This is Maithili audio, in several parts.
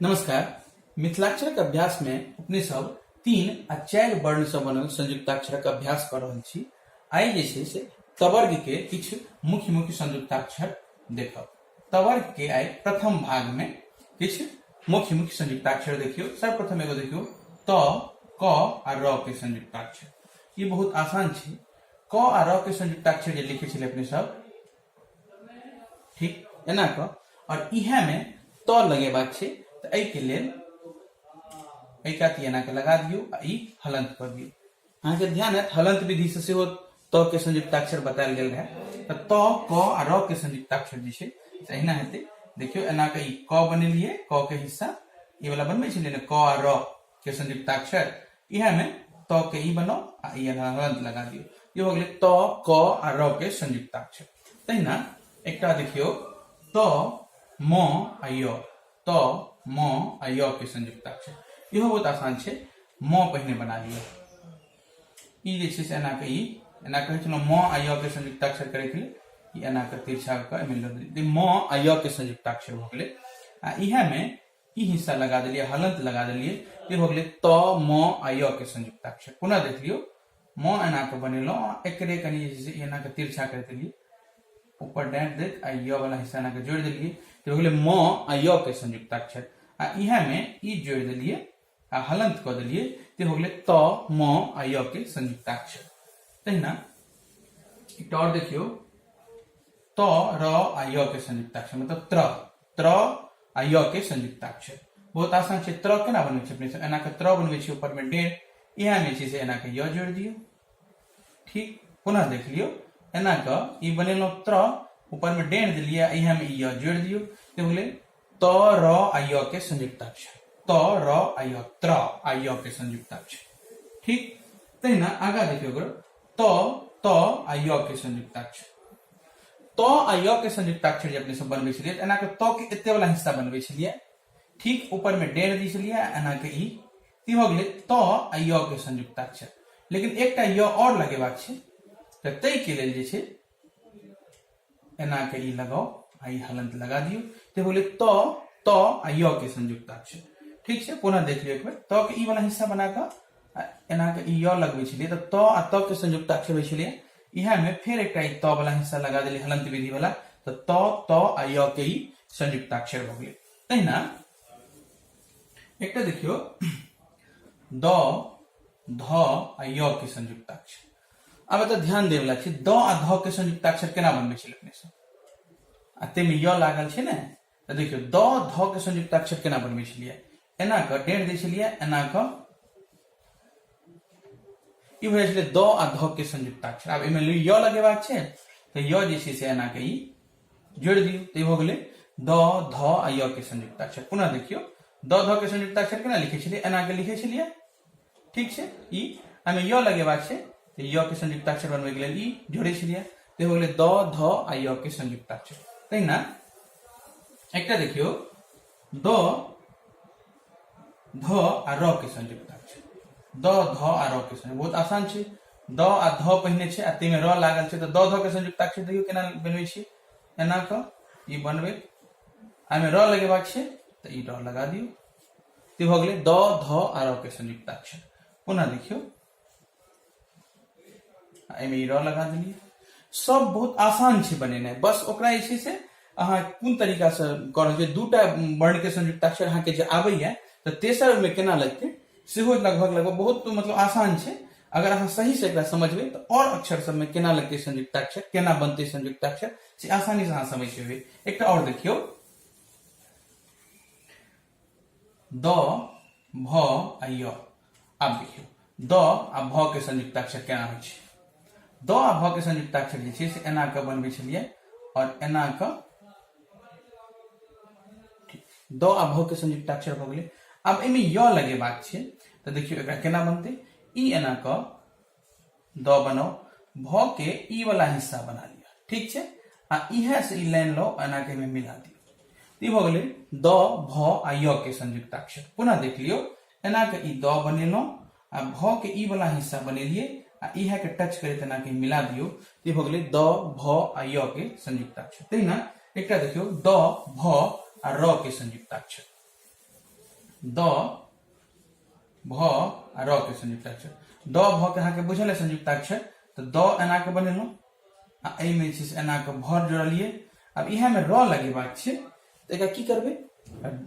नमस्कार। मिथिलाक्षरक अभ्यास में अपने सब 3 आ 4 वर्ण से बनल संयुक्ताक्षरक अभ्यास कर रहल छी। आइ जे छै से तवर्ग के किछु मुख्य मुख्य संयुक्ताक्षर देखब। तवर्ग के आइ प्रथम भाग में किछु मुख्य मुख्य संयुक्ताक्षर देखियौ। सर्वप्रथम एगो देखियौ त, क आ र के संयुक्ताक्षर। ई बहुत आसान छै। क आ र के संयुक्ताक्षर जे लिखे छलै अपने सब, ठीक एना क, और इहे में त लगेबाक छै, तऽ एहि के लेल एहि कात एना के लगा दियौ आ ई हलंत कऽ दियौ। अहाँके ध्यान हैत हलंत विधि से सेहो त के संयुक्ताक्षर बतायल गेल रहै। तऽ त, क आ र के संयुक्ताक्षर जे छै से एहिना हेतै। देखियौ एना के ई क बनेलियै, क के हिस्सा ई वाला बनबै छलियै ने, क आ र के संयुक्ताक्षर, इहे में त के ई बनाउ आ ई एना हलंत लगा दियौ। ई हो गेलै त, क आ र के संयुक्ताक्षर। तहिना एकटा देखियौ त, म आ य, त, म आ य के संयुक्ताक्षर। इहो बहुत आसान छै। म पहिने बना लिअ। ई जे छै से एना के ई एना कहै छलहुँ म आ य के संयुक्ताक्षर करैके लेल ई एना के तिरछा कऽ एहिमे लऽ देलियै, म आ य के संयुक्ताक्षर भऽ गेलै। आ इएह में ई हिस्सा लगा देलियै, हलंत लगा देलियै, ई हो गेलै त, म आ य के संयुक्ताक्षर। पुनः देख लियौ, म एना के बनेलहुँ आ एकरे कनि जे छै से एना के तिरछा करि देलियै, ऊपर डाँट दैत आ य वाला हिस्सा एना के जोड़ि देलियै, तऽ हो गेलै म आ य के संयुक्ताक्षर। आ इएह में ई जोड़ि देलियै आ हलंत कऽ देलियै, तऽ हो गेलै त, म आ य के संयुक्ताक्षर। तहिना एकटा आओर देखियौ त, र आ य के संयुक्ताक्षर, मतलब त्र, त्र आ य के संयुक्ताक्षर। बहुत आसान छै। त्र केना बनबै छै अपने सब? एना के त्र बनबै छै, ऊपर में डेढ़, इएह में छै से एना के य जोड़ि दियौ। ठीक, पुनः देख लियौ, एना के ई बनेलहुँ त्र, ऊपर में डेढ़ देलियै, इएह में ई य जोड़ि दियौ, तऽ हो गेलै त, र आ य के संयुक्ताक्षर। त, र आ य, त्र आ य के संयुक्ताक्षर। ठीक, तहिना आगा देखियौ ओकरो त, त आ य के संयुक्ताक्षर। त आ य के संयुक्ताक्षर जे अपने सब बनबै छलियै, एना के त के एते वाला हिस्सा बनबै छलियै, ठीक ऊपर में डेढ़ दै छलियै, एना के ई ई भऽ गेलै त आ य के संयुक्ताक्षर। लेकिन एकटा य और लगेबाक छै, तऽ ताहि के लेल जे छै एना के ई लगाओ आ ई हलंत लगा दियौ, तऽ हो गेलै त, त आ य के संयुक्ताक्षर। ठीक छै, पुनः देख लियौ एक बेर। त के ई वाला हिस्सा बना कऽ आ एना के ई य लगबै छलियै, तऽ त आ त के संयुक्ताक्षर होइ छलियै। इएह में फेर एकटा ई त वाला हिस्सा लगा देलियै हलंत विधि वाला, तऽ त, त आ य के ई संयुक्ताक्षर भऽ गेलै। तहिना एकटा देखियौ द, ध आ य के संयुक्ताक्षर। आब एतऽ ध्यान देवला छै, द आ ध के संयुक्ताक्षर केना बनबै छै अपने सब, आ ताहिमे य लागल छै ने, तऽ देखियौ द, ध के संयुक्ताक्षर केना बनबै छलियै। एना कऽ डेढ़ दै छलियै, एना कऽ ई भऽ जाइ छलै द आ ध के संयुक्ताक्षर। आब एहिमे य लगेबाक छै, तऽ य जे छै से एना के ई जोड़ि दियौ, तऽ ई भऽ गेलै द, ध आ य के संयुक्ताक्षर। पुनः देखियौ द, ध के संयुक्ताक्षर केना लिखै छलियै, एना के लिखै छलियै। ठीक छै, ई एहिमे य लगेबाक छै, तऽ य के संयुक्ताक्षर बनबै के लेल ई जोड़ै छलियै, तऽ हो गेलै द, ध आ य के संयुक्ताक्षर। तहिना एकटा देखियौ द, ध आ र के संयुक्ताक्षर। द, ध आ र के संयुक्त बहुत आसान छै। द आ ध पहिने छै आ ताहिमे र लागल छै, तऽ द, ध के संयुक्ताक्षर देखियौ केना बनबै छियै। एना कऽ ई बनबै, एहिमे र लगेबाक छै, तऽ ई र लगा दियौ, तऽ भऽ गेलै द, ध आ र के संयुक्ताक्षर। पुनः देखियौ एहिमे ई र लगा देलियै। सब बहुत आसान छै बनेनाइ, बस ओकरा जे छै से अहाँ कोन तरीकासँ कऽ रहल छियै। दूटा वर्ण के संयुक्ताक्षर अहाँके जे आबैया, तऽ तेसर ओहिमे केना लगतै सेहो लगभग लगभग बहुत मतलब आसान छै। अगर अहाँ सही से एकरा समझबै तऽ और अक्षर सबमे केना लगतै संयुक्ताक्षर, केना बनतै संयुक्ताक्षर, से आसानी से अहाँ समझ जेबै। एकटा और देखियौ द, भ आ य। आब देखियौ द आ भ के संयुक्ताक्षर केना होइ छै। द आ भ के संयुक्ताक्षर जे छै से एना कऽ बनबै छलियै और एना कऽ द आ भ के संयुक्ताक्षर भऽ गेलै। आब एहिमे य लगेबाक छै, तऽ देखियौ एकरा केना बनतै। ई एना कऽ द बनाउ, भ के ई वाला हिस्सा बना लिअ, ठीक छै, आ इएह से ई लाइन लो, एना के एहिमे मिला दियौ, ई भऽ गेलै द, भ आ य के संयुक्ताक्षर। पुनः देख लियौ, एना के ई द बनेलहुँ आ भ के ई वाला हिस्सा बनेलियै आ इएह के टच करैत एना के मिला दियौ, ई भऽ गेलै द, भ आ य के संयुक्ताक्षर। तहिना एकटा देखियौ द, भ आ र के संयुक्ताक्षर। द भ आ र के संयुक्ताक्षर। द भ के अहाँके बुझल है संयुक्ताक्षर, तऽ द एना के बनेलहुँ आ एहिमे जे छै से एना के भ जोड़लियै। आब इएह मे र लगेबाक छै, तऽ एकरा की करबै?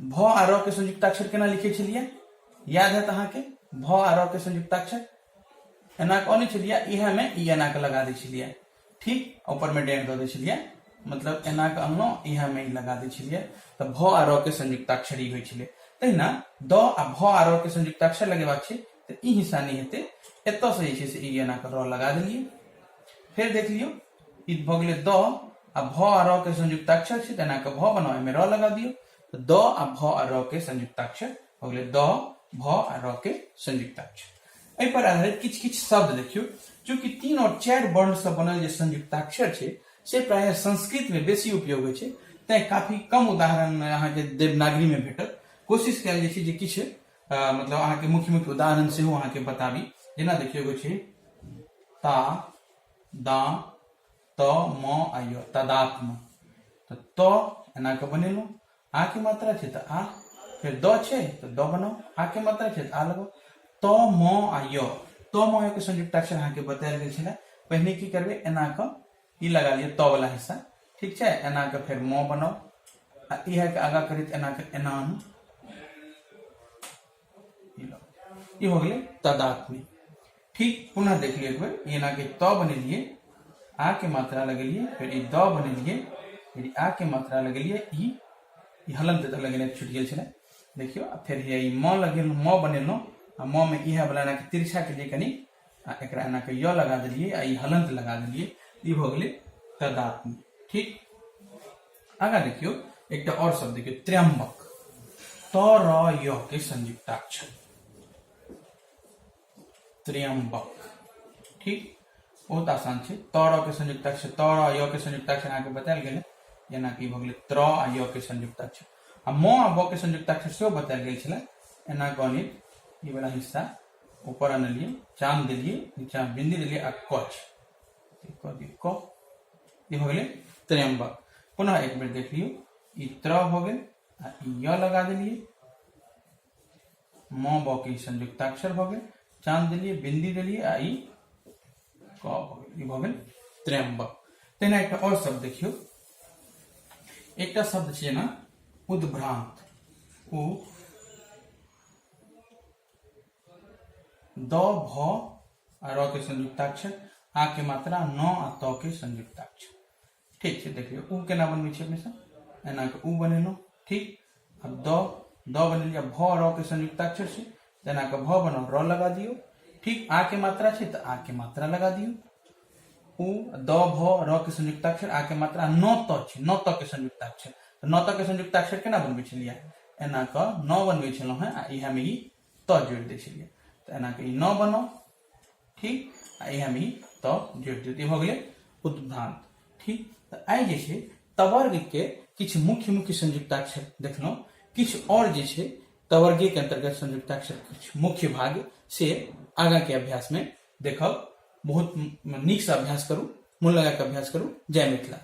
भ आ र के संयुक्ताक्षर केना लिखै छलियै याद हैत अहाँके? भ आ र के संयुक्ताक्षर एना के अनै छलियै, इएह मे ई एना के लगा दै छलियै, ठीक, ऊपर में डेढ़ दऽ दै छलियै, मतलब एना के अनलहुँ, इएह मे ई लगा दै छलियै, तऽ भ आ र के संयुक्ताक्षर ई होइ छलै। तहिना द आ भ आ र के संयुक्ताक्षर लगेबाक छै, तऽ ई हिस्सा नहि हेतै, एतऽ से जे छै से ई एना के र लगा देलियै। फेर देख लियौ, ई भऽ गेलै द आ भ आ र के संयुक्ताक्षर छै, तऽ एना के भ बनाउ, एहिमे र लगा दियौ, तऽ द आ भ आ र के संयुक्ताक्षर भऽ गेलै द भ आ र के संयुक्ताक्षर। एहि पर आधारित किछु किछु शब्द देखियौ। चूँकि 3 और 4 वर्ण से बनल जे संयुक्ताक्षर छै से प्रायः संस्कृत में बेसी उपयोग होइ छै, तैं काफी कम उदाहरण अहाँके देवनागरी में भेटत। कोशिश कयल जाइ छै जे किछु मतलब अहाँके मुख्य मुख्य उदाहरण सेहो अहाँके बताबी। जेना देखियौ, एगो छै ता दा त म आ य, तदात्म। तऽ त एना के बनेलहुँ, आ के मात्रा छै तऽ आ, फेर द छै तऽ द बनाउ, आ के मात्रा छै तऽ आ लगाउ। त म आ य, त म य के संयुक्ताक्षर अहाँके बतायल गेल छलै। पहिने की करबै? एना के ई लगा लिअ त वाला हिस्सा, ठीक छै, एना के फेर म बनाउ आ इएह के आगा करैत एना के एना आनू, ई हो गेलै तदात्म्य। ठीक, पुनः देख लियौ एक बेर, एना के त बनेलियै, आ के मात्रा लगेलियै, फेर ई द बनेलियै, फेर आ के मात्रा लगेलियै, ई ई हलंत एतऽ लगेनाइ छुटि गेल छलै देखियौ। आ फेर हैया ई म लगेलहुँ, म बनेलहुँ आ म मे इएह वाला एना के तिरछा केलियै कनि आ एकरा एना के य लगा देलियै आ ई हलंत लगा देलियै, ई भऽ गेलै तदात्म्य। ठीक, आगाँ देखियौ, एकटा और शब्द देखियौ, त्र्यंबक, त र य के संयुक्ताक्षर त्र्यंबक। ठीक, बहुत आसान छै। त र के संयुक्ताक्षर, त र य के संयुक्ताक्षर अहाँके बतायल गेल, जेना कि भऽ गेलै त्र आ य के संयुक्ताक्षर, आ म आ ब के संयुक्ताक्षर सेहो बतायल गेल छलै। एना गणित ई वाला हिस्सा ऊपर अनलियै, चांद देलियै, नीचा बिंदी देलियै आ क छै, क दियौ क, ई भऽ गेलै त्र्यंबक। पुनः एक बेर देख लियौ, ई त्र भऽ गेल आ ई य लगा देलियै, म ब के संयुक्ताक्षर भऽ गेल, चांद देलियै, बिंदी देलियै आ ई क भऽ गेल, ई भऽ गेल त्र्यंबक। तहिना एकटा और शब्द देखियौ, एकटा शब्द छै जेना उद्भ्रांत, उ द भ आ र के संयुक्ताक्षर, आ के मात्रा, न आ त के संयुक्ताक्षर। ठीक छै, देखियौ उ केना बनबै छै अपने सब, एना के उ बनेलहुँ। ठीक, आब द द बनेलियै, भ र के संयुक्ताक्षर छै तऽ एना के भ बनाउ, र लगा दियौ। ठीक, आ के मात्रा छै तऽ आ के मात्रा लगा दियौ। उ द भ र के संयुक्ताक्षर, आ के मात्रा, न त छै, न त के संयुक्ताक्षर, तऽ न त के संयुक्ताक्षर केना बनबै छलियै? एना के न बनबै छलहुँ हेँ आ इएह मे ई त जोड़ि दै छलियै, तऽ एना के ई न बनाउ। ठीक, आ इएह मे ई त जोड़ि दियौ, ई भऽ गेलै उद्भ्रांत। ठीक, तऽ आइ जे छै तवर्ग के किछु मुख्य मुख्य संयुक्ताक्षर देखलहुँ, किछु और जे छै तवर्गीय के अंतर्गत संयुक्ताक्षर किछु मुख्य भाग से आगाँ के अभ्यास में देखब। बहुत नीक से अभ्यास करू, मोन लगा के अभ्यास करू। जय मिथिला।